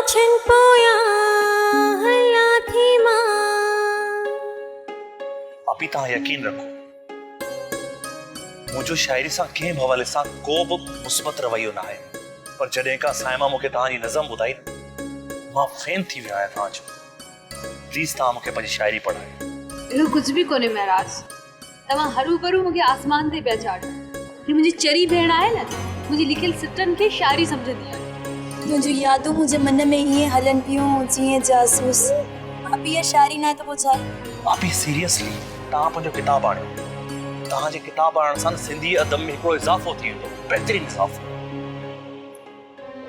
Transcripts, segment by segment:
پاڇن پويان هلان ٿي مان. آپي توهان يقين رکو منهنجو شاعري سان ڪنهن به حوالي سان ڪو به مثبت رويو ناهي پر جڏهن کان صائمه مون کي توهان جي نظم ٻڌائي نه مان فين ٿي ويو آهيان توهان جو پليز توهان مون کي پنهنجي شاعري پڙهايو. اهڙو ڪجهه به ڪونهي معراج. توهان هروڀرو مون کي آسمان تي پيا چاڙهيو. هي منهنجي چري ڀيڻ آهي نه، منهنجي لکيل سٽن کي شاعري سمجهندي آهي. تنهنجون يادون منهنجي من ۾ ائين هلن پيون جيئن جاسوس. آپي اها شاعري ناهي ته پوء ڇا آهي؟ آپي سيريسلي توهان پنهنجو ڪتاب آڻيو. توهان جي ڪتاب آڻڻ سان سنڌي ادب ۾ هڪڙو اضافو ٿي ويندو، بهترين اضافو.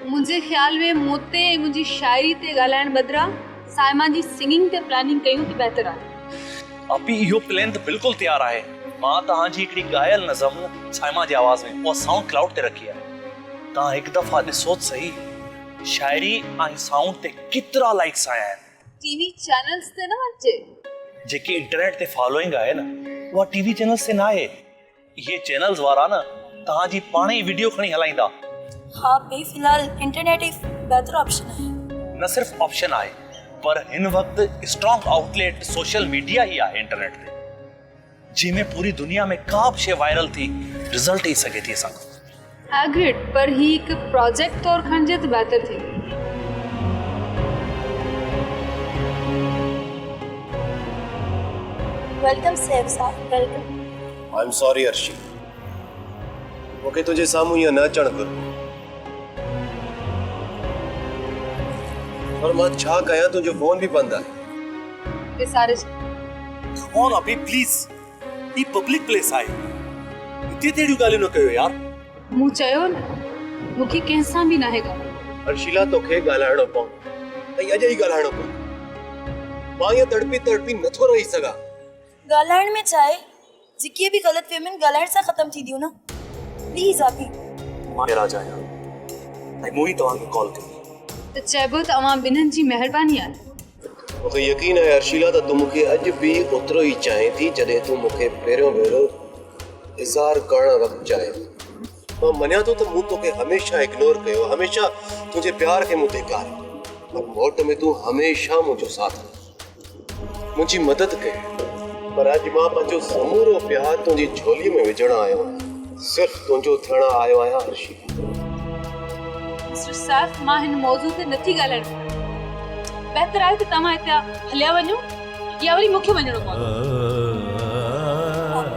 منهنجي خيال ۾ مون تي ۽ منهنجي شاعري تي ڳالهائڻ بدران صائمه جي سنگنگ تي پلاننگ ڪيون ته بهتر آهي. آپي اهو پلان ته بلڪل تيار آهي. مان توهان جي هڪڙي ڳايل نظم صائمه جي آواز ۾ اها سائونڊ ڪلائوڊ تي رکي آهي. توهان هڪ دفعا ڏسو ته سهي شاعري ۽ سائونڊ تي ڪيترا لائيڪس آيا آهن. ٽي وي چينلز تي نه وڃجي. جيڪي انٽرنيٽ تي فالوئنگ آهي نه اها ٽي وي چينلز تي ناهي. اهي چينلز وارا نه توهان جي پاڻ ئي وڊيو کڻي هلائيندا. ها پي في الحال انٽرنيٽ ئي بهتر آپشن آهي. نه صرف آپشن آهي پر هن وقت اسٽرانگ آئوٽليٽ سوشل ميڊيا ئي آهي انٽرنيٽ تي جنهن ۾ پوري دنيا ۾ ڪا به شي وائرل ٿي رزلٽ ڏئي سگهي ٿي اسان کي. ايگريڊ پر هي هڪ پراجيڪٽ طور کڻجي ته بهتر ٿيندو. Welcome سيف صاحب welcome. I am sorry Arshi مون کي تنهنجي سامهون ائين نه اچڻ گهربو پر مان ڇا ڪيان تنهنجو فون به بند آهي. وساري ڇڏ. ڪم آن ابي پليز هي پبلڪ پليس آهي هتي ته اهڙيون ڳالهيون نه ڪيو يار. مون چيو نه مون کي ڪنهن سان به ناهي ڳالهائڻو. ارشيلا توکي ڳالهائڻو پوندو ۽ اڄ ئي ڳالهائڻو پوندو. مان ائين تڙپي تڙپي نٿو رهي سگهان. ڳالهائڻ ۾ ڇا آهي جيڪي به غلط فهميون ڳالهائڻ سان ختم ٿينديون نه پليز آپي. مان معراج آهيان ۽ مون ئي توهان کي ڪال ڪئي. ته چئبو ته اوهان ٻنهن جي مهرباني آهي. مون کي يقين آهي ارشيلا ته تون مون کي اڄ به اوترو ئي چاهين ٿي جڏهن تون مون کي پهريون ڀيرو اظهار ڪرڻ وقت چاهيو. مان مڃان ٿو ته مون توکي هميشه اگنور ڪيو، هميشه تنهنجي پيار کي مون ڌڪاريو پر موٽ ۾ تون هميشه منهنجو ساٿ ڏنو، منهنجي مدد ڪئي. پر اڄ مان پنهنجو سمورو پيار تنهنجي جهولي ۾ وجهڻ آيو آهيان، صرف تنهنجو ٿيڻ آيو آهيان ارشيلا. مسٽر سيف مان هن موضوع تي نٿي ڳالهائڻ چاهيان. بهتر آهي ته توهان هتان هليا وڃو يا وري مون کي وڃڻو پوندو.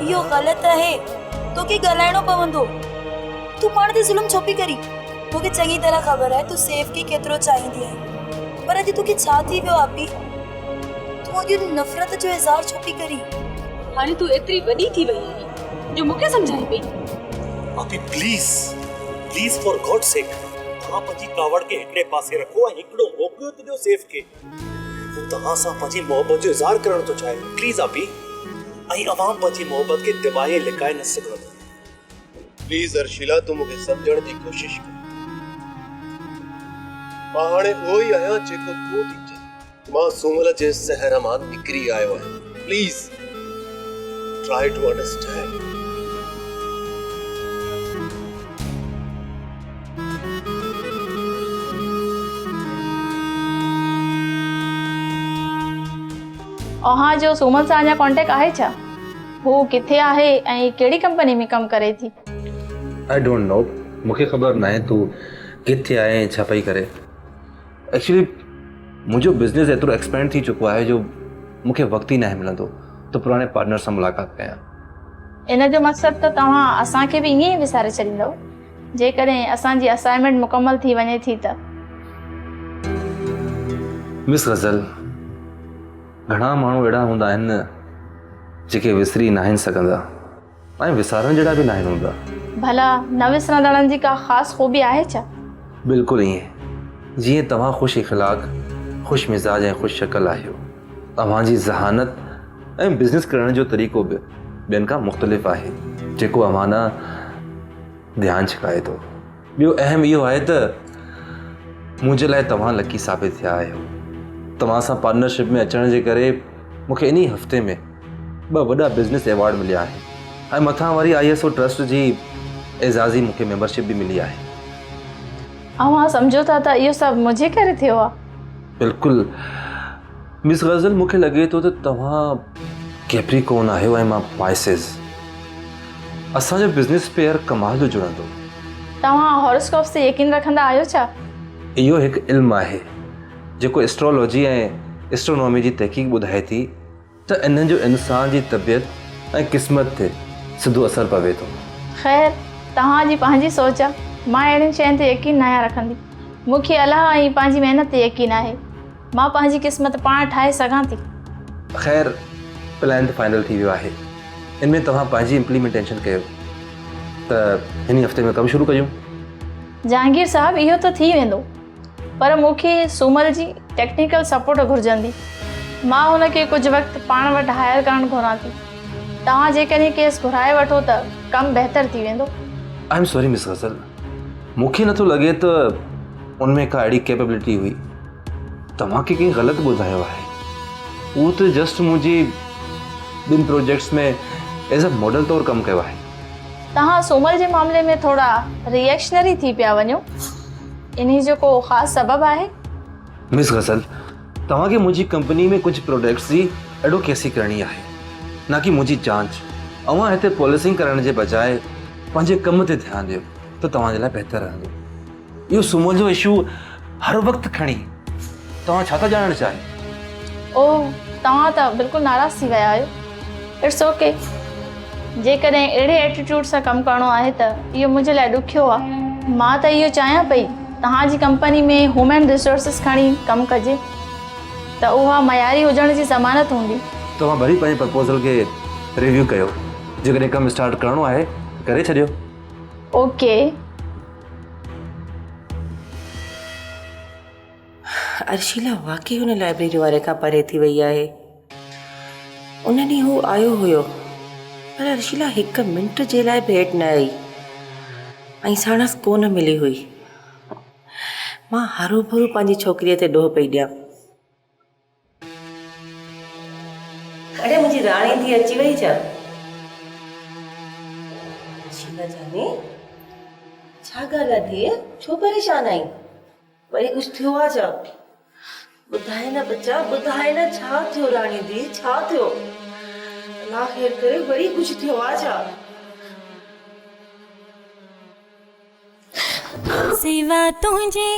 اهو غلط آهي. توکي ڳالهائڻو پوندو. تون پاڻ تي ظلم ڇو پئي ڪرين؟ مون کي چڱي طرح خبر آهي تون سيف کي ڪيترو چاهيندي آهين. پر اڄ توکي ڇا ٿي ويو آپي؟ تون اڄ نفرت جو اظهار ڇو پئي ڪرين؟ هاڻي تون ايتري وڏي ٿي وئي آهين جو مون کي سمجهائين پئي. آپي please please for God sake توهان پنهنجي ڪاوڙ کي هڪڙي پاسي رکو ۽ هڪڙو موقعو ته ڏيو سيف کي هو توهان سان پنهنجي محبت جو اظهار ڪرڻ ٿو چاهي پليز آپي ۽ اوهان پنهنجي محبت کي دٻائي ۽ لڪائي نه سگهندو. پليز ارشيلا تون مون کي سمجهڻ جي ڪوشش ڪر مان هاڻي اهو ئي آهيان جيڪو تون ٿي چاهين. مان سومل جي سحر مان نڪري آيو آهيان پليز ٽرائي ٽو انڊرسٽينڊ. اوهان جو سومل سان اڃا ڪانٽيڪٽ آهي ڇا؟ هو ڪٿي آهي ۽ ڪهڙي ڪمپني ۾ ڪم ڪري ٿي؟ I don't know مون کي خبر ناهي ته هو ڪٿي آهي ۽ ڇا پئي ڪري. ايڪچولي منهنجو بزنس ايترو ايڪسپينڊ ٿي چڪو آهي جو مون کي وقت ئي ناهي ملندو ته پراڻي پارٽنر سان ملاقات ڪيان. ان جو مقصد ته توهان اسان کي به ائين ئي وساري ڇڏيندؤ جيڪڏهن اسان جي اسائنمينٽ مڪمل ٿي وڃي ٿي ته. مس غزل، گهڻا ماڻهو اهڙا هوندا آهن جيڪي وسري ناهن سگهندا ۽ وسارڻ جهڙا به ناهن هوندا. ڀلا نه وسرندڙن جي ڪا خاص خوبي آهي ڇا؟ بلڪل ائين جيئن توهان خوش اخلاق، خوش مزاج ۽ خوش شڪل آهيو. اوهان جي ذهانت ۽ بزنس ڪرڻ جو طريقو به ٻين کان مختلف آهي، جيڪو اوهان ڏانهن ڌيان ڇڪائي ٿو. ٻيو اهم اهو آهي ته منهنجي لاء توهان لڪي ثابت ٿيا آهيو. توهان سان پارٽنرشپ ۾ اچڻ جي ڪري مون کي انهي هفتي ۾ ٻه وڏا بزنس ايوارڊ مليا آهن ۽ مٿان وري I S O trust جي اعزازي مون کي ميمبرشپ به ملي آهي. اوهان سمجهو ٿا ته اهو سڀ منهنجي ڪري ٿيو آهي؟ بلڪل مس غزل مون کي لڳي ٿو ته توهان ڪيپريڪون آهيو ۽ مان پائسز. اسان جو بزنس پيئر ڪمال جو جڙندو. توهان هوروسڪوپس تي يقين رکندا آهيو ڇا؟ اهو هڪ علم آهي جيڪو اسٽرالوجي ۽ اسٽرونومي جي تحقيق ٻڌائي ٿي ته انهن جو انسان جي طبيعت ۽ قسمت تي سڌو اثر پوي ٿو. خير، توهان جي پنهنجي سوچ آ. مان اهڙين شين تي يقين ناهيان رکندي. مون کي الله ۽ پنهنجي محنت تي يقين آهي. مان پنهنجي قسمت پاڻ ٺاهي سگهان ٿي. خير، پلان ته فائنل ٿي ويو آهي. ان ۾ توهان پنهنجي امپليمينٽيشن ڪيو ته هن ئي هفتي ۾ ڪم شروع ڪيون. جهانگير صاحب، اهو ته ٿي ويندو. پر مون کي سومل جي ٽيڪنيڪل سپورٽ گهرجندي. مان هن کي ڪجهه وقت پاڻ وٽ هائر ڪرڻ گهران ٿي. توهان جيڪڏهن کيس گهرائي وٺو ته ڪم بهتر ٿي ويندو. I am sorry miss Ghazal, مون کي نٿو لڳي ته ان ۾ ڪا اهڙي ڪيپبلٽي هئي. توهان کي ڪنهن غلط ٻڌايو آهي. اهو ته جسٽ منهنجي ٻن پروجيڪٽس ۾ ايز اي ماڊل طور ڪم ڪيو آهي. توهان سومل جي معاملي ۾ ٿورا ريئڪشنري ٿي پيا وڃو. انهي جو ڪو خاص سبب آهي؟ مس غزل، توهان کي منهنجي ڪمپني ۾ ڪجهه پروڊڪٽس جي ايڊوڪيسي ڪرڻي آهي، نه ڪي منهنجي جانچ. اوهان هتي پوليسنگ ڪرڻ جي بجاء پنهنجي ڪم تي ڌيان ڏيو ته توهان جي لاء بهتر رهندو. اهو سومل جو اشو هر وقت کڻي توهان ڇا ٿا ڄاڻڻ چاهيو؟ اوه، توهان ته بلڪل ناراض ٿي ويا آهيو. It's okay. جيڪڏهن اهڙي ايٽيٽيوڊ سان ڪم ڪرڻو آهي ته اهو منهنجي لاء ڏکيو آهي. مان ته اهو چاهيان پئي توهان جي ڪمپني ۾ هيومن ريسورسز کڻي ڪم ڪجي ته اها معياري هجڻ جي ضمانت هوندي. توهان ڀلي پنهنجي پرپوزل کي ريويو ڪيو. جيڪڏهن ڪم اسٽارٽ ڪرڻو آهي ته ڪري ڇڏيو. اوڪي. ارشيلا واقعي ان لائبريري واري کان پري ٿي وئي آهي. ان ڏينهن هو آيو هيو پر ارشيلا هڪ منٽ جي لاء به هيٺ نه آئي ۽ ساڻس ڪونه ملي هئي. مان هروڀرو پنهنجي ڇوڪريء تي ڏوهه پئي ڏيان. اڙي منهنجي راڻي ڌيء اچي وئي ڇا؟ شيلا جاني ڇا ڳالهه آ ڌيء ڇو پريشان آهين؟ وري ڪجهه ٿيو آ ڇا؟ ٻڌاء نه ٻچا ٻڌاء نه ڇا ٿيو راڻي ڌيء ڇا ٿيو؟ الله خير ڪري وري ڪجهه ٿيو آ ڇا؟ سوا تنهنجي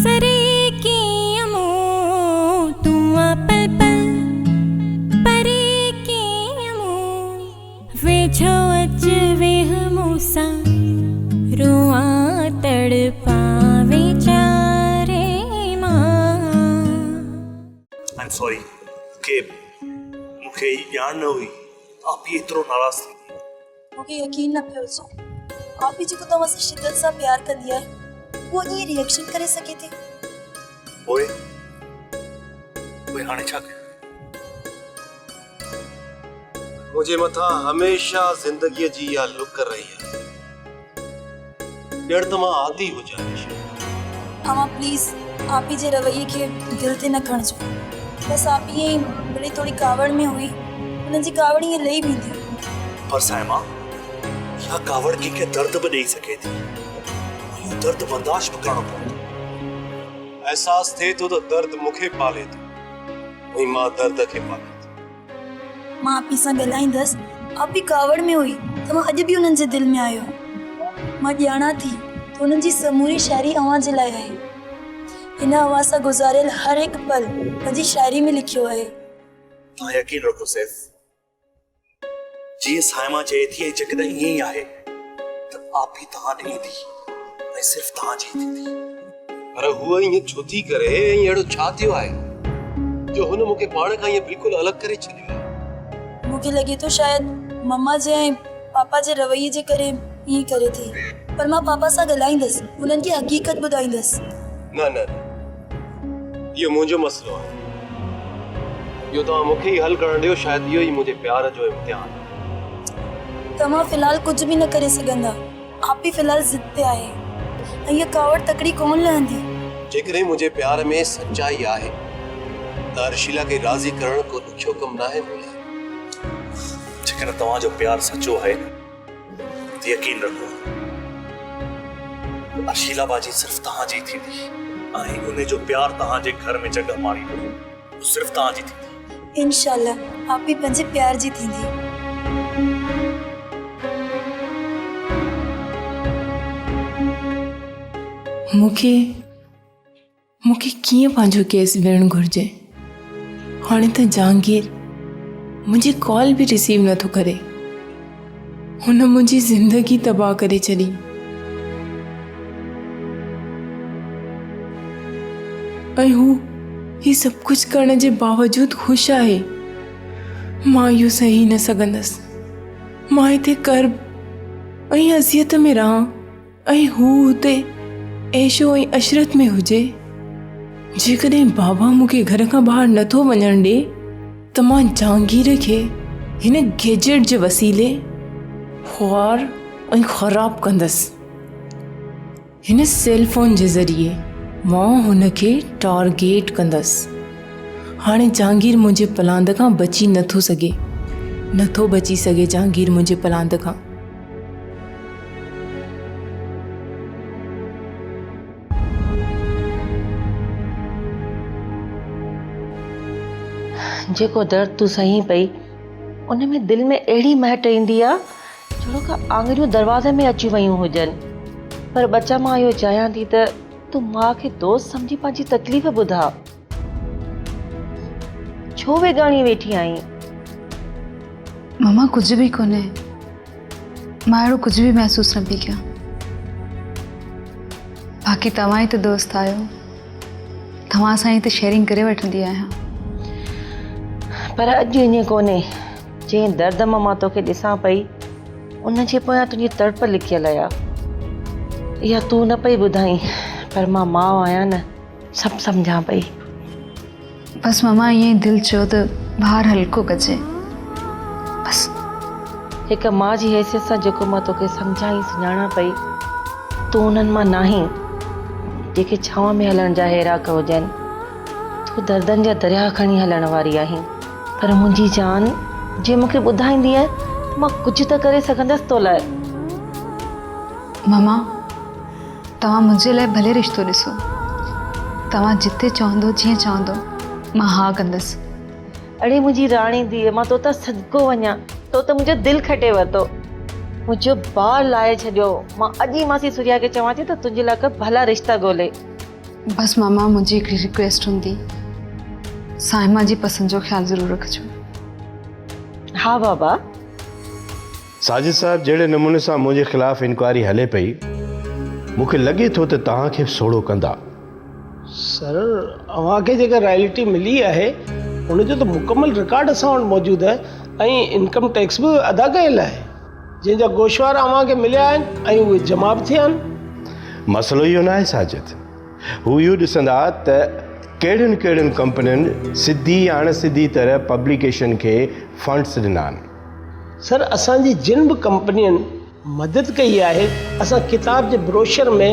سري ڪيئن مون تون آ پل پل پري ڪيئن مون ويجهو اچ ويهه مون سان روئان تڙپان ويچاري مان. I am sorry مونکي مونکي ڄاڻ نه هئي ته آپي ايترو ناراض ٿيندي. مون کي يقين نه پيو اچي. آپي جيڪو توهان سان شدت سان پيار ڪندي آهي اهو ائين ري ايڪشن ڪري سگهي ٿي. پوء پوء هاڻي ڇا ڪيون؟ منهنجي مٿان هميشه زندگيء جي اها لڪ رهي آهي. ڄڻ ته مان عادي هجان نشي. اوهان پليز آپي جي رويي کي دل تي نه کڻجو. بس آپي ائين ئي مڙئي ٿوري ڪاوڙ ۾ هئي. انهن جي ڪاوڙ ائين لهي ويندي. پر صائمه اها ڪاوڙ ڪنهن کي درد به ڏئي سگهي ٿي ۽ اهو درد برداشت به ڪرڻو پوندو. احساس ٿئي ٿو ته درد مون کي پالي ٿو ۽ مان درد کي پاليان ٿو. مان آپي سان ڳالهائيندس. آپي ڪاوڙ ۾ هئي. توهان اڄ به انهن جي دل ۾ آهيو. مان ڄاڻان ٿي ته انهن جي سموري شاعري اوهان جي لاء آهي. هن اوهان سان گذاريل هر هڪ پل پنهنجي شاعري ۾ لکيو آهي. توهان يقين رکو سيف. جيئن صائمه چئي ٿي ۽ جيڪڏهن ائين ئي آهي ته آپي توهان ڏي ايندي ۽ صرف توهان جي ئي ٿيندي. پر هوء ائين ڇو ٿي ڪري ۽ اهڙو ڇا ٿيو آهي جو هن مون کي پاڻ کان ائين بلڪل الڳ ڪري ڇڏيو آهي. مون کي لڳي ٿو شايد مما جي ۽ پاپا جي رويي جي ڪري ائين ڪري ٿي. پر مان پاپا سان ڳالهائيندس، انهن کي حقيقت ٻڌائيندس. نه نه نه اهو منهنجو مسئلو آهي. اهو توهان مون کي ئي حل ڪرڻ ڏيو، شايد اهو ئي منهنجي پيار جو امتحان آهي. توهان في الحال ڪجهه به نه ڪري سگهندا. آپي في الحال ضد تي آهي ۽ اها ڪاوڙ تڪڙي ڪونه لهندي. جيڪڏهن منهنجي پيار ۾ سچائي آهي ته ارشيلا کي راضي ڪرڻ ڪو ڏکيو ڪم ناهي مون لاء. جيڪڏهن توهان جو پيار سچو آهي ته يقين رکو ته ارشيلا باجي صرف توهان جي ئي ٿيندي ۽ ان جو پيار توهان جي گهر ۾ جڳهه ماڻيندو. هو صرف توهان جي ٿيندي. انشاء الله آپي پنهنجي پيار جي ٿيندي. مون کي مون کي ڪيئن پنهنجو ڪيس وڙهڻ گهرجي؟ هاڻي ته جهانگير منهنجي ڪال به رسيو نٿو ڪري. هن منهنجي زندگي تباهه ڪري ڇڏي. ۽ هو هي سڀ ڪجهه ڪرڻ جي باوجود خوش آهي. مان اهو سهي نه سگهندس. مان هتي ڪرب ۽ اذيت ۾ رهان. ۽ هو اتي عيش و ۽ عشرت ۾ هجي. جيڪڏهن بابا مون کي گهر کان ٻاهر نه ٿو وڃڻ ڏي ته مان جهانگير کي هن گيجيٽ جي وسيلي خوار ۽ خراب ڪندس. هن سيل فون جي ذريعي مان هن کي ٽارگيٽ ڪندس. هاڻي جهانگير منهنجي پلاند کان بچي نه ٿو سگهي. نه ٿو بچي سگهي جهانگير منهنجي پلاند کان. جيڪو درد تون سهين پئي، ان ۾ دل ۾ اهڙي مهٽ ايندي آ، جهڙوڪ آڱريون دروازي ۾ اچي ويون هجن. پر ٻچا مان اهو چاهيان ٿي ته تون ماء کي دوست سمجهي پنهنجي تڪليف ٻڌاء. ڇو ويڳاڻي ويٺي آهين؟ ماما ڪجهه به ڪونهي. مان اهڙو ڪجهه به محسوس نه پئي ڪيان. باقي توهان ئي ته دوست آهيو. توهان سان ئي ته شيئرنگ ڪري وٺندي آهيان. پر اڄ ائين ڪونهي. جنهن درد مان مان توکي ڏسان پئي، ان جي پويان تنهنجي تڙپ لڪيل آهي. اها تون نه پئي ٻڌائين، پر مان ماء آهيان نه. سڀ سمجهان پئي. بس ماما ائين ئي دل چيو ته ڀار هلڪو ڪجي. بس. هڪ ماء جي حيثيت سان جيڪو مان توکي سمجهان ۽ سڃاڻان پئي، تون انهن مان ناهين، جيڪي ڇانو ۾ هلڻ جا هيراڪ هجن. تون دردن جا درياهه کڻي هلڻ واري آهين. پر منهنجي جان، جي مون کي ٻڌائيندينء ته مان ڪجهه ته ڪري سگهندس تو لاء. ماما، توهان منهنجي لاء ڀلي رشتو ڏسو. توهان جتي چوندو جيئن چوندو مان ها ڪندس. اڙي منهنجي راڻي ڌيء مان توتان صدقو وڃان. تو ته منهنجو دل کٽي ورتو. منهنجو بار لاهي ڇڏيو. مان اڄ ئي ماسي ثريا کي چوان ٿي ته تنهنجي لاء ڪا ڀلا رشتا ڳولي. بس ماما منهنجي هڪڙي رڪويسٽ هوندي. صائمه جي پسند جو خيال ضرور رکجو. ها بابا. ساجد صاحب جهڙي نموني سان منهنجي خلاف انڪوائري هلي پئي مون کي لڳي ٿو ته توهان کي به سوڙهو ڪندا. سر اوهان کي جيڪا رائلٽي ملي آهي ان جو ته مڪمل رڪارڊ اسان وٽ موجود آهي ۽ انڪم ٽيڪس به ادا ڪيل آهي جنهن جا گوشوارا اوهان کي مليا آهن ۽ اهي جمع به ٿيا آهن. مسئلو اهو ناهي ساجد هو اهو ڏسندا ته ڪهڙين ڪهڙين ڪمپنين سڌي يا اڻ سڌي طرح پبليڪيشن کي فنڊس ڏنا آهن. سر اسان جي جن به ڪمپنين مدد ڪئي آهي اسان ڪتاب جي بروشر ۾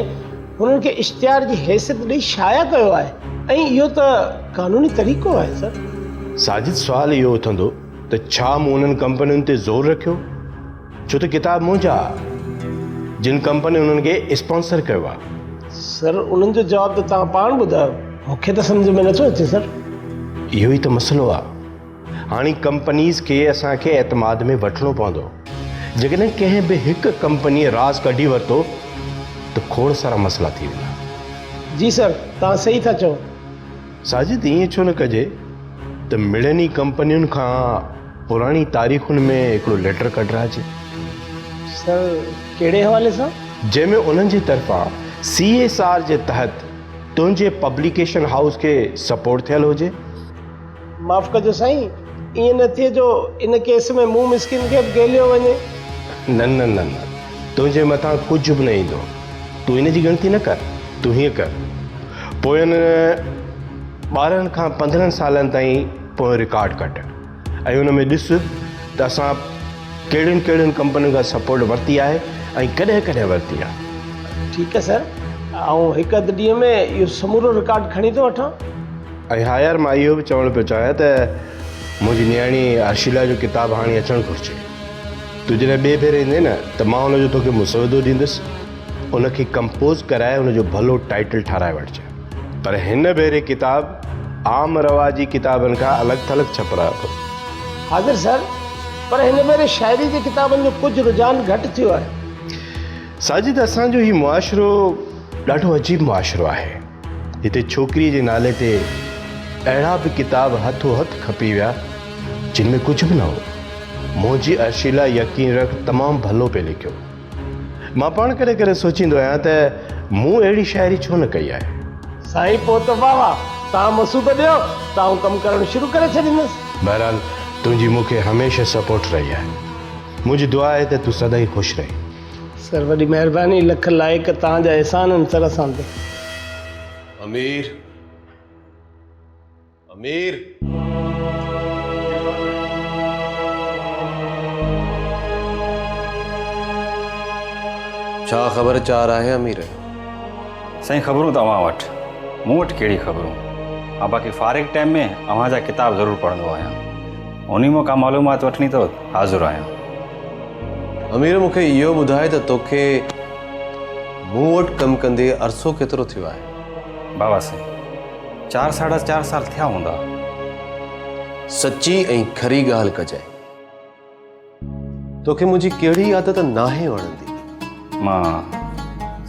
هنن کي اشتهار جي حيثيت ڏئي شايع ڪيو آهي ۽ اهو ته قانوني طريقو آهي سر. ساجد سوال اهو اٿندو ته ڇا مون انهن ڪمپنين تي زور رکيو؟ ڇو ته ڪتاب منهنجا جن ڪمپنين انهن کي اسپانسر ڪيو آهي. سر انهن جو جواب ته توهان پاڻ ٻڌايو مون کي ته سمجهه ۾ نٿو اچي سر. اهو ئي ته مسئلو آهي. هاڻي ڪمپنيز کي اسان کي اعتماد ۾ وٺڻو پوندو. جيڪڏهن ڪنهن به هڪ ڪمپنيء راز ڪڍي ورتو ته کوڙ سارا مسئلا ٿي ويندا. جي سر توهان صحيح ٿا چئو. ساجد ائين ڇو نه ڪجي ته مڙني ڪمپنين کان پراڻي تاريخن ۾ هڪڙو ليٽر ڪڍرائجي. سر ڪهڙي حوالي سان؟ جنهن ۾ انهن جي طرفان سي ايس آر جي تحت تنهنجي پبليڪيشن هائوس کي سپورٽ ٿيل هجي. معاف ڪجو سائين، ائين نه ٿئي جو ان ڪيس ۾ مون مسڪين کي به گهيليو وڃي. نه نه نه نه، تنهنجي مٿان ڪجهه به نه ايندو، تون ان جي ڳڻتي نه ڪر، تون هيئن ڪر، پوين 12 کان 15 سالن تائين پويون رڪارڊ ڪڍ ۽ ان ۾ ڏس ته اسان ڪهڙين ڪهڙين ڪمپنين کان سپورٽ ورتي آهي ۽ ڪڏهن ڪڏهن ورتي آهي. ٺيڪ آهي سر، آئون هڪ اڌ ڏينهن ۾ اهو سمورو رڪارڊ کڻي ٿو وٺان. ۽ ها يار مان اهو به چوڻ پيو چاهيان ته منهنجي نياڻي ارشيلا جو ڪتاب هاڻي اچڻ گهرجي. تون جڏهن ٻئي ڀيري ايندين نه ته مان ان جو توکي مسودو ڏيندس. ان کي ڪمپوز ڪرائي ان جو ڀلو ٽائيٽل ٺاراهي وٺجانء. پر هن ڀيري ڪتاب عام رواجي ڪتابن کان الڳ ٿلڳ ڇپرايو اٿو. حاضر سر، پر هن ڀيري شاعري جي ڪتابن جو ڪجهه رجحان گهٽ ٿيو آهي. ساجد اسان جو هي معاشرو ڏاڍو عجيب معاشرو آهي. هتي ڇوڪريء جي نالي تي اهڙا به ڪتاب هٿو هٿ کپي ويا جن ۾ ڪجهه به نه هو. منهنجي ارشيلا يقين رک تمام ڀلو پئي لکيو. مان پاڻ ڪڏهن ڪڏهن سوچيندو آهيان ته مون اهڙي شاعري ڇو نه ڪئي آهي. سائين پوء ته واهه واهه، توهان مسودو ڏيو ته آئون ڪم ڪرڻ شروع ڪري ڇڏيندس. بهرحال تنهنجي مون کي هميشه سپورٽ رهي آهي. منهنجي دعا آهي ته تون سدائين خوش رهين. سر وڏي مهرباني لک لائق توهان جا احسان آهن سر اسان تي. امير امير. ڇا خبر چار آهي امير. سائين خبرون ته اوهان وٽ مون وٽ ڪهڙي خبرون ها باقي فارغ ٽائيم ۾ اوهان جا ڪتاب ضرور پڙهندو آهيان انهي مان ڪا معلومات وٺڻي اٿو حاضر آهيان. امير مون کي اهو ٻڌاء ته توکي مون وٽ ڪم ڪندي عرصو ڪيترو ٿيو آهي؟ بابا سائين چار ساڍا چار سال ٿيا هوندا. سچي ۽ کري ڳالهه ڪجانء. توکي منهنجي ڪهڙي عادت ناهي وڻندي؟ مان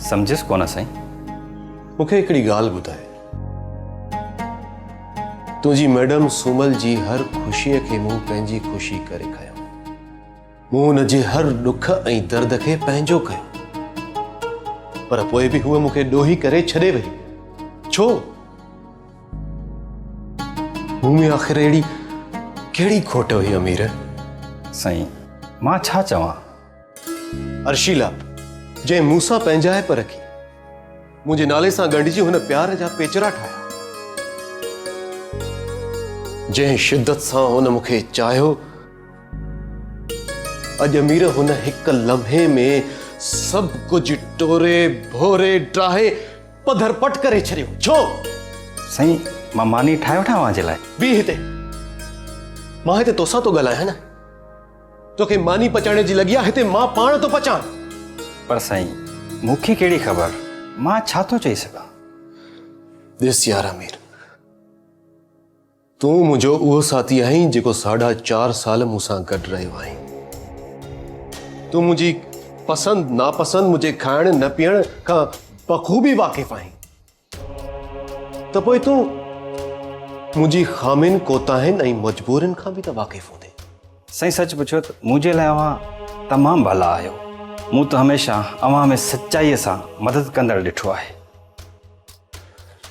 سمجهيس ڪونه سائين. مون کي هڪڙي ڳالهه ٻڌاء. تنهنجي ميڊم سومل جي هر خوشيء کي مون پنهنجي خوشي ڪري کنيو. مون هن جي هر ڏک ۽ درد کي پنهنجو ڪيو. پر پوء به هوء مون کي ڏوهي ڪري ڇڏي وئي. ڇو؟ مون ۾ آخر اهڙي ڪهڙي کوٽ هئي امير؟ سائين، مان ڇا چوان؟ ارشيلا، جنهن مون سان پنهنجائپ رکي، منهنجي نالي سان ڳنڍجي هن پيار جا پيچرا ٺاهيا. جنهن شدت سان هن مون کي چاهيو، اڄ امير هن هڪ لمحي ۾ سڀ ڪجهه ٽوري ڀوري ڊاهي پڌر پٽ ڪري ڇڏيو. ڇو؟ سائين مان ماني ٺاهي وٺان اوهان جي لاء؟ بيهه هتي. مان هتي توسان ٿو ڳالهايان نه. توکي ماني پچائڻ جي لڳي آ هتي مان پاڻ ٿو پچان. پر سائين مون کي ڪهڙي خبر مان ڇا ٿو چئي سگهان. ڏس يار امير. تون منهنجو اهو ساٿي آهين جيڪو ساڍا چار سال مون سان گڏ رهيو آهين. تون منهنجي پسند ناپسند، منهنجي کائڻ نه پيئڻ کان بخوبي واقف آهين. ته پوء تون منهنجي خامين، ڪوتاهين ۽ مجبورين کان به ته واقف هوندين. سائين سچ پڇو ته منهنجي لاء اوهان تمام ڀلا آهيو. مون ته هميشه اوهان ۾ سچائيء سان مدد ڪندڙ ڏٺو آهي.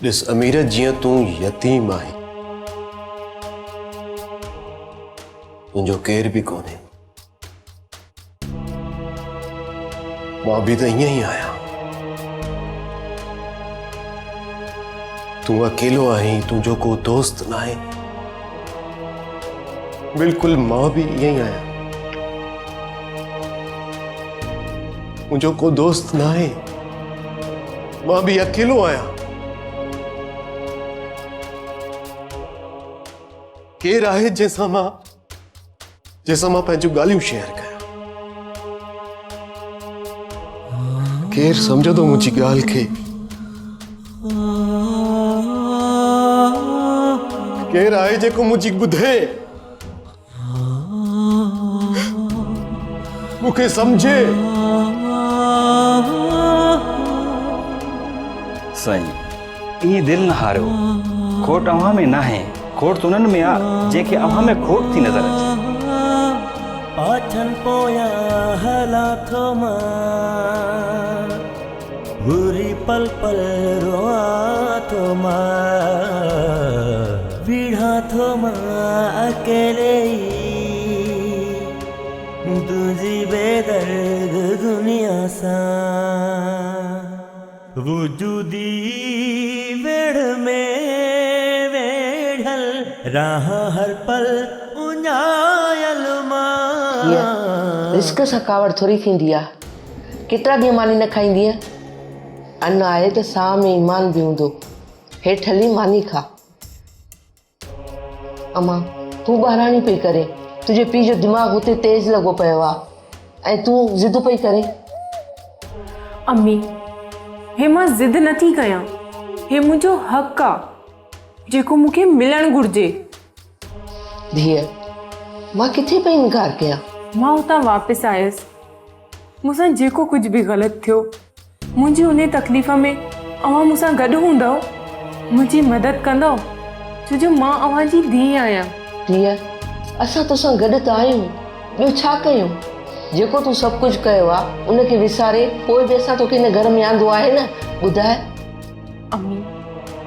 ڏس امير جيئن تون يتيم آهين. تنهنجو ڪير به ڪونهي. مان به ته ائين ئي آهيان. تون اڪيلو آهين، تنهنجو ڪو دوست ناهي. بلڪل مان به ائين ئي آهيان. منهنجو ڪو دوست ناهي. مان به اڪيلو آهيان. ڪير آهي جنهن سان مان جنهن سان مان پنهنجون ڳالهيون شيئر ڪيان؟ ڪير سمجهندو منهنجي ڳالهه کي؟ ڪير آهي جيڪو منهنجي ٻڌي؟ مون کي سمجهي. سائين ائين دل نه هاريو. کوٽ اوهان ۾ ناهي، کوٽ ته انهن ۾ آ جنهن کي اوهان ۾ کوٽ ٿي نظر اچي. پاڇن پويان هلان ٿو مان، گهري پل پل روئان ٿو مان، وڙهان ٿو مان اڪيلي ئي، تنهنجي بيدرد دنيا سان. وجودي ويڙهه ۾ ويڙهيل رهان هر پل اڃايل مان. هيء رزق سان ڪاوڙ ٿوري ٿيندي آ. ڪيترا ڏينهن ماني نه کائيندينء؟ ان آهي ته ساهه ۾ ايمان به هوندو. هيٺ هلي ماني کاء. امان، تون ٻاراڻي پئي ڪرين. تنهنجي پيء جو دماغ هتي تيز لڳو پيو آ ۽ تون ضد پئي ڪرين. امي، هي مان ضد نٿي ڪيان، هي منهنجو حق آ، جيڪو مون کي ملڻ گهرجي. ڌيء، مان ڪٿي پئي انڪار ڪيان؟ مان اتان واپس آيس. مون سان جيڪو ڪجهه به غلط ٿيو، منهنجي انهي تڪليف ۾ اوهان مون سان گڏ هوندؤ؟ منهنجي مدد ڪندؤ؟ ڇو جو مان اوهان جي ڌيء آهيان. ڌيء، اسان توسان گڏ ته آهيون، ٻيو ڇا ڪيون؟ جيڪو تون سڀ ڪجهه ڪيو آ، ان کي وساري پوء به اسان توکي هن گهر ۾ آندو آهي نه، ٻڌاء؟ امي،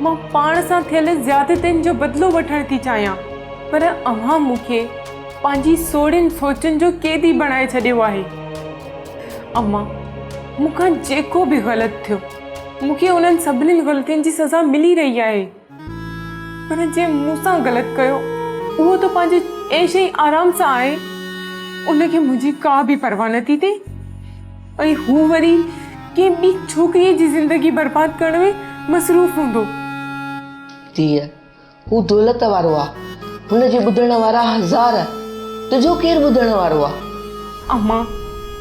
مان پاڻ سان ٿيل زيادتين جو بدلو وٺڻ ٿي چاهيان، پر اوهان مون کي پنهنجي سوڙهين سوچن جو قيدي بڻائي ڇڏيو آهي. امان، مون کان جيڪو به غلط ٿيو، مون کي انهن سڀني غلطين جي سزا ملي رهي آهي. پر جنهن مون سان غلط ڪيو، اهو ته پنهنجي عيش ۽ آرام سان آهي. ان کي منهنجي ڪا به پرواهه نه ٿي ٿئي ۽ هو وري ڪنهن ٻي ڇوڪريء جي زندگي برباد ڪرڻ ۾ مصروف هوندو. ڌيء، هو دولت وارو آ، هن جي ٻڌڻ وارا هزار، تنهنجو ڪير ٻڌڻ وارو آ؟ امان،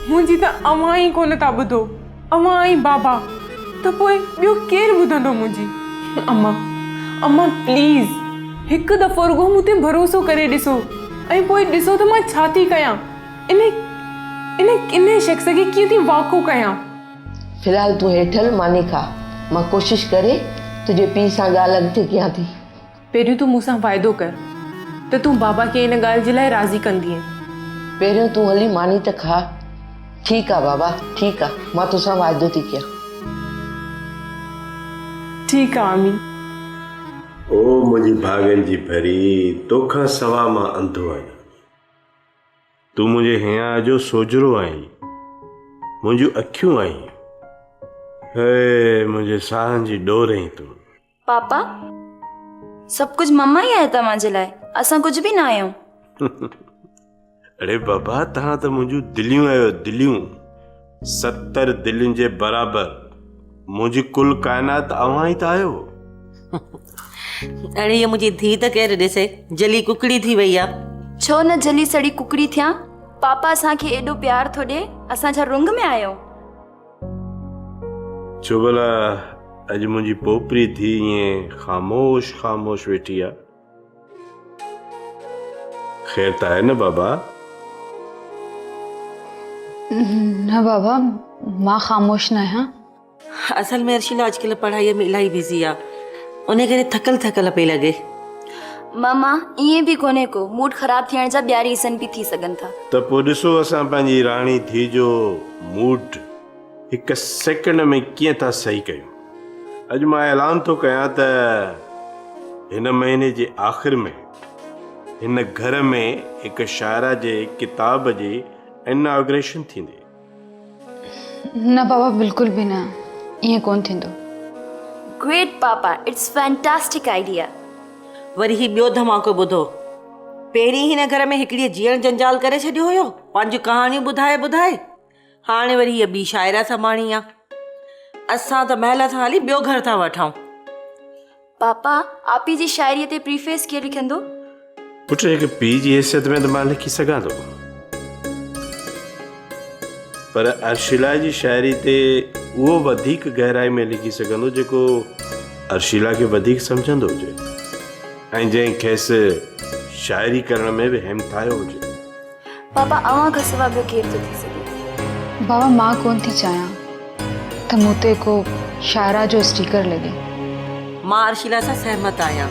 منهنجي ته اوهان ئي ڪونه ٿا ٻڌو، اوهان ۽ بابا، ته پوء ٻيو ڪير ٻڌندو منهنجي؟ امان، امان پليز، هڪ دفعو رڳو مون تي ڀروسو ڪري ڏسو ۽ پوء ڏسو ته مان ڇا ٿي ڪيان، انهي، انهي ڪني شخص کي ڪيئن ٿي واکو ڪيان. في الحال تون هيٺ هل ماني کاء، مان ڪوشش ڪري تنهنجي پيء سان ڳالهه اڳتي ڪيان ٿي. پهريون تون مون سان واعدو ڪر ته تون بابا کي ان ڳالهه جي لاء راضي ڪندينء. پهريون تون هلي ماني ته کاء. ٺيڪ آ بابا، ٺيڪ آ، مان توسان واعدو ٿي ڪيان. ٺيڪ آ امي. او منهنجي ڀاڳن جي ڀري، توکان سوا مان انڌو آهيان. تون منهنجي هيانء جو سوجهرو آهين، منهنجون اکيون آهين، هي منهنجي ساهن جي ڏور آهين تون. پاپا، سڀ ڪجهه مما ئي آهي توهان جي لاء، اسان ڪجهه به نه آهيون. اڙي بابا، توهان ته منهنجون دليون آهيو، دليون، 70 دلين جي برابر، منهنجي ڪل ڪائنات اوهان ئي ته آهيو. اڙي هيء منهنجي ڌيء ته ڪير ڏسي، جلي ڪڪڙي ٿي وئي آ. ڇو نه جلي سڙي ڪڪڙي ٿيان، پاپا اسان کي ايڏو پيار ٿو ڏي، اسان ڇا رنگ ۾ آهيون؟ ڇو ڀلا اڄ منهنجي پوپري ڌيء ائين خاموش خاموش ويٺي آ؟ خير ته آهي نه بابا؟ نه بابا، مان خاموش نه آهيان. اصل ۾ ارشيلا اڄڪلهه پڙهائيء ۾ الاهي بزي آ ان ڪري ٿڪل ٿڪل پئي لڳي. ماما ائين به ڪونهي ڪو، موڊ خراب ٿيڻ جا ٻيا ريزن به ٿي سگهن ٿا. ته پوء ڏسو اسان پنهنجي راڻي ڌيء جو موڊ هڪ سيڪنڊ ۾ ڪيئن ٿا صحيح ڪيون. اڄ مان اعلان ٿو ڪيان ته هن مهيني جي آخر ۾ هن گهر ۾ هڪ شاعره جي ڪتاب جي اناگريشن ٿيندي. نه بابا بلڪل به نه ائين ڪونه ٿيندو. Great papa it's fantastic idea. وري هي ٻيو ڌماڪو ٻڌو. پهرين هن گهر ۾ هڪڙيء جيئڻ جنجال ڪري ڇڏيو هيو پنهنجون ڪهاڻيون ٻڌائي ٻڌائي. هاڻي وري هيء ٻي شاعره سماڻي آ. اسان ته محل سان هلي ٻيو گهر ٿا وٺون. پاپا آپي جي شاعريء تي پريفيس ڪير لکندو؟ پٽ هڪ پيء جي حيثيت ۾ ته مان لکي سگهان ٿو پر ارشيلا جي شاعري تي اهو وڌيڪ گهرائي ۾ لکي سگهندو جيڪو ارشيلا کي وڌيڪ سمجهندو هجي ۽ جنهن کيس شاعري ڪرڻ ۾ به همٿايو هجي. پاپا اوهان کان سوا ٻيو ڪير ٿو ٿي سگهي. بابا مان ڪونه ٿي چاهيان ته مون تي ڪو شاعره جو اسٽيڪر لڳي. مان ارشيلا سان سهمت آهيان.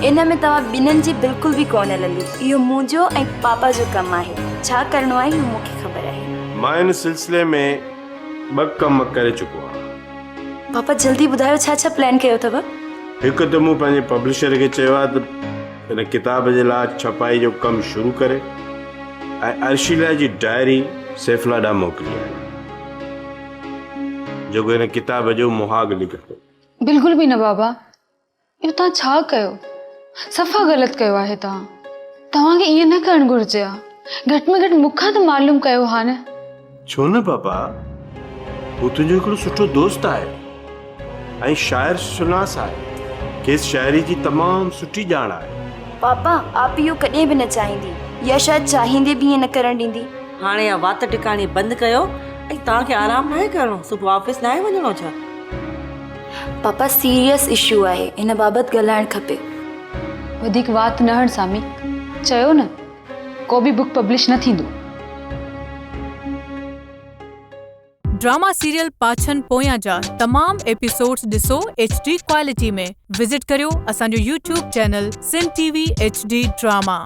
ان ۾ توهان ٻنهن جي بلڪل به ڪونه هلندي. اهو منهنجو ۽ پاپا جو ڪم آهي. ڇا ڪرڻو آهي اهو مون کي خبر آهي. مان ان سلسلي ۾ ٻه ڪم ڪري چڪو آهيان. پاپا جلدي ٻڌايو ڇا ڇا پلان ڪيو اٿو؟ هڪ ته مون پنهنجي پبلشر کي چيو آهي ته هن ڪتاب جي لاء ڇپائي جو ڪم شروع ڪري ۽ ارشيلا جي ڊائري سيفلا ڏانهن موڪلي آهي جيڪو هن ڪتاب جو مهاڳ لکندو. بلڪل به نه بابا اهو توهان ڇا ڪيو؟ صفا غلط ڪيو آهي توهان. توهان کي ائين نه ڪرڻ گهرجي ها. گهٽ ۾ گهٽ مون کان ته معلوم ڪيو ها نه. ڇو نه بابا، هو تنهنجو هڪڙو سٺو دوست آهي ۽ شاعر شناس آهي. کيس شاعري جي تمام سٺي ڄاڻ آهي. پاپا، آپي اهو ڪڏهن به نه چاهيندي يا شايد چاهيندي به ائين نه ڪرڻ ڏيندي. هاڻي اها وات ٽڪاڻي بند ڪيو ۽ توهان کي آرام ناهي ڪرڻو؟ صبح آفيس ناهي وڃڻو ڇا؟ پاپا سيريس اشو آهي ان بابت ڳالهائڻ کپي. وڌيڪ وات نه هڻ سامي، چيو نه ڪو به بڪ پبلش نه ٿيندو. ڊراما سيريل پاڇن پويان جا تمام ايپيسوڊز ڏسو ايڇ ڊي ڪوالٽي ۾ وزٽ ڪريو اسان جو YouTube channel Sindh T V H D drama.